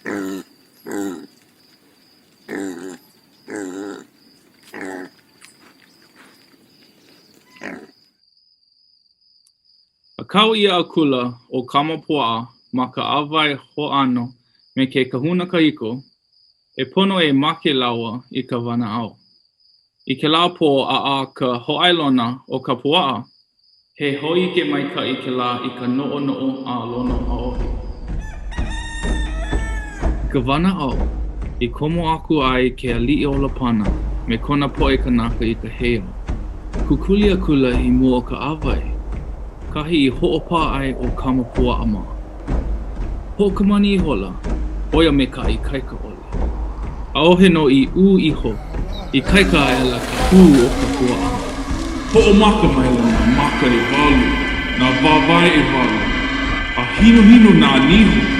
A kau ʻia akula ʻo Kamapuaʻa ma ka ʻāwai hoʻāno me ke kahuna kahiko, e pono e make lāua i ka wanaʻao. I kēlā pō ʻaʻā ka hōʻailona o ka puaʻa, he hōʻike maikaʻi kēlā i ka noʻonoʻo a Lonoʻaohi. I ka wanaʻao i komo aku ai ke aliʻi ʻOlopana me kona poʻe kānaka i ka heiau, kukuli akula i mua o ka ʻāwai, kahi i hoʻopā ai ʻo Kamapuaʻa mā. Hoʻokamani ihola ʻo ia me ka ikaika ʻole. ʻAʻohe nō i ʻū iho, ikaika aʻela ka hū o ka puaʻa. Hoʻomaka maila nā maka ʻewalu, nā wāwae ʻewalu, a hinuhinu nā niho.